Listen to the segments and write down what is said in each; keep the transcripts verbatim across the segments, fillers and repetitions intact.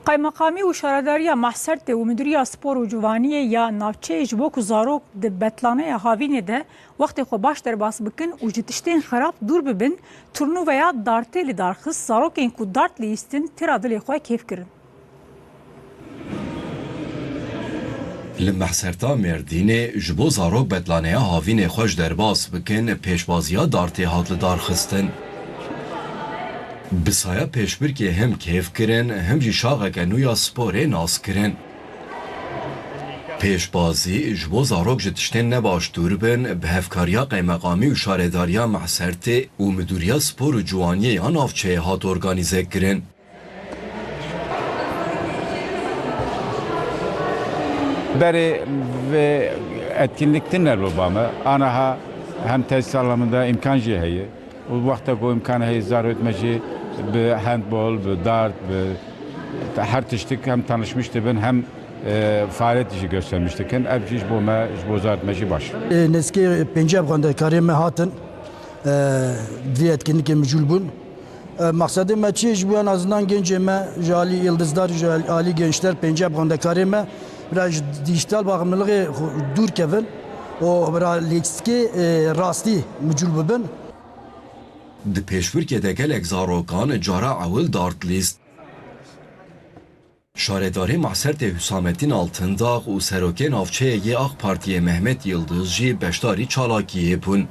Qaymeqamî û Şaredariya Mahsertê û Midûriya Spor û Ciwaniyê ya navçeyê ji bo ku zarok di betlaneya havînê de wextê xwe baş derbas bikin û ji tiştên xerab dûr bibin, turnuveya dartê li dar xist. Zarokên ku dart lihîstin têra dilê xwe kêf kirin. Li Mehserta Mêrdînê ji bo zarok betlaneya havînê xwe ji derbas bikin, pêşbaziya dartê hat li dar xistin. Bi saya pêşbirkê him kêf kirin, him jî şaxeke nû ya sporê nas kirin. Pêşbazî ji bo zarok ji tiştên nebaş dûr bin, bi hevkariya Qeymeqamî û Şaredariya Mehsertê û Midûriya Spor û Ciwaniyê ya navçeyê hat organîze kirin. Berê vê etkinlik tine li ba me. Aniha hem tesîsa anlamında îmkan jî heye. Û wexta ku îmkan heye, zarokê me jî bi handball, bi dart, bi her tiştik hem tanışmış dibin hem, e, faaliyet jî göstermiş dikin. Ev jî ji bo me, ji bo zarokê me jî baş. E, nêzîkî pêncî xwendekarê me hatin, e, vê etkinlikê mijûl bûn. E, mexsedê me çi ye? Ji bo en azından gencê me, ji alî Yildizdar, ji alî gençler, pêncî xwendekarê me, biraz ji dîjîtal baxmilixê xwe dûr kevin û bira lêstikê, e, rastî mijûl bibin. Di pêşbirkê de gelek zarokan cara ewil dart lîst. Şaredarê Masertê Hüsamettin Altındağ û serokê navçeyê yê AK Partiyê Mehmet Yıldız jî beşdarî çalakiyê bûn.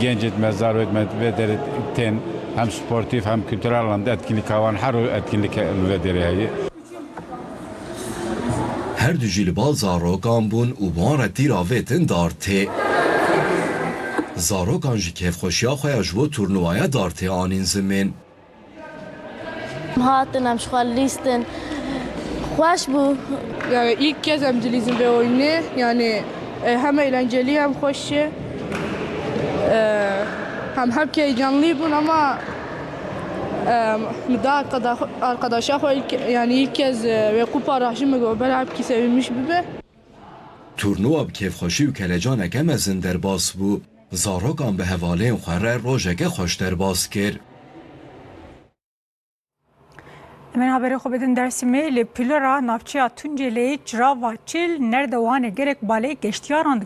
Gencê me, zarokê me vê derê tên, hem sportîf hem kültürel anlamda etkinlik wan, her etkinlik vê derê heye. Her du jî li bal zarokan bûn û bi wan re tîr avêtin dartê. Zarokan jî kêfxweşiya xwe ya ji bo turnuvaya dartê anîn zimên. Em hatin, em ji xwe lîstin. Xweş bû. Yani ilk kez em dilîzin vê oyunê. Yani, e, hem eğlenceli hem xweş e. E, hem hep heyecanlı bûn ama, e, min da arkada-, arkadaşa xwe ilk, yani ilk kez, e, wê kupa raşî min got, belê hepkî sevinmiş bibe. Turnuwa bi kêfxweşî û kelecaneke mezin derbas bû. Zarokan bi hevalên xwe re rojeke xweş derbas kir. Em ê haberê xwe bidin Dersimê. Li Pîlora navçeya Tuncêlê cirava çil nerde wan e, gelek balê geştiyaran